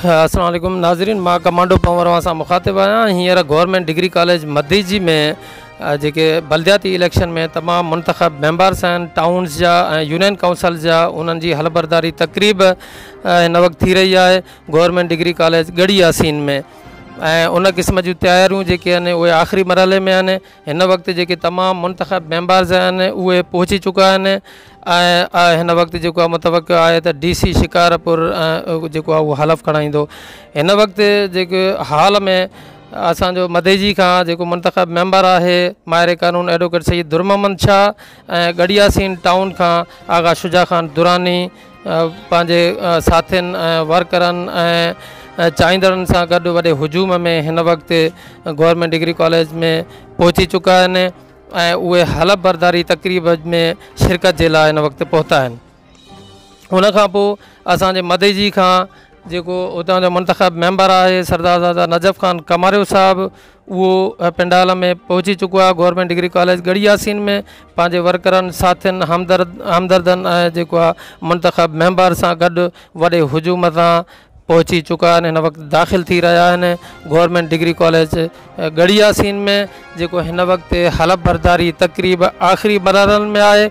السلام عليڪم ناظرين مان ڪمانڊو پنور اوهان سان مخاطب آهيان هينئر گورنمينٽ ڊگري ڪاليج مديجي ۾ جيڪي بلدياتي اليڪشن ۾ تمام منتخب ميمبرس آهن ٽائونز جا ۽ يونين ڪائونسل جا انهن جي حلف برداري تقريب هن وقت ٿي رهي آهي government degree college Garhi Yasin ۾ ۽ ان قسم جون تياريون جيڪي آهن اهي آخري مرحلي ۾ آهن هن وقت جيڪي تمام منتخب ميمبرز آهن اهي پهچي چڪا آهن ۽ هن وقت جيڪو آهي متوقع آهي ته ڊي سي شڪارپور جيڪو آهي اهو حلف کڻائيندو هن وقت جيڪي هال ۾ اسانجو مديجي کان جيڪو منتخب ميمبر آهي ماهر قانون ايڊووڪيٽ سيد در محمد شاهه ۽ ڳڙهي ياسين ٽائون کان آغا شجاع خان دراني پنهنجي ساٿين ۽ ورڪرن ۽ چاهيندڙن سان گڏ وڏي هجوم ۾ هن وقت گورنمينٽ ڊگري ڪاليج ۾ پهچي چڪا آهن ۽ اهي حلف برداري تقريب ۾ شرڪت جي لاء هن وقت پهتا آهن ان کان پوء اسانجي مديجي کان جيڪو اتان جو منتخب ميمبر آهي سردار زاده نجف خان ڪماريو صاحب اهو پنڊال ۾ پهچي چڪو آهي government degree college Garhi Yasin ۾ پنهنجي ورڪرن ساٿين همدرد همدردن ۽ جيڪو آهي منتخب ميمبر سان گڏ وڏي هجوم سان پهچي چڪا آهن هن وقت داخل ٿي رهيا آهن government degree college Garhi Yasin ۾ جيڪو هن وقت حلف برداري تقريب آخري مرحلن ۾ آهي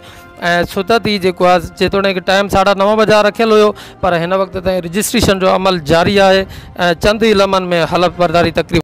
۽ ستت ئي جيڪو آهي جيتوڻيڪ ٽائيم ساڍا نو بجا رکيل هيو پر هن وقت تائين رجسٽريشن جو عمل جاري آهي ۽ چند ئي لمحن ۾ حلف برداري تقريب.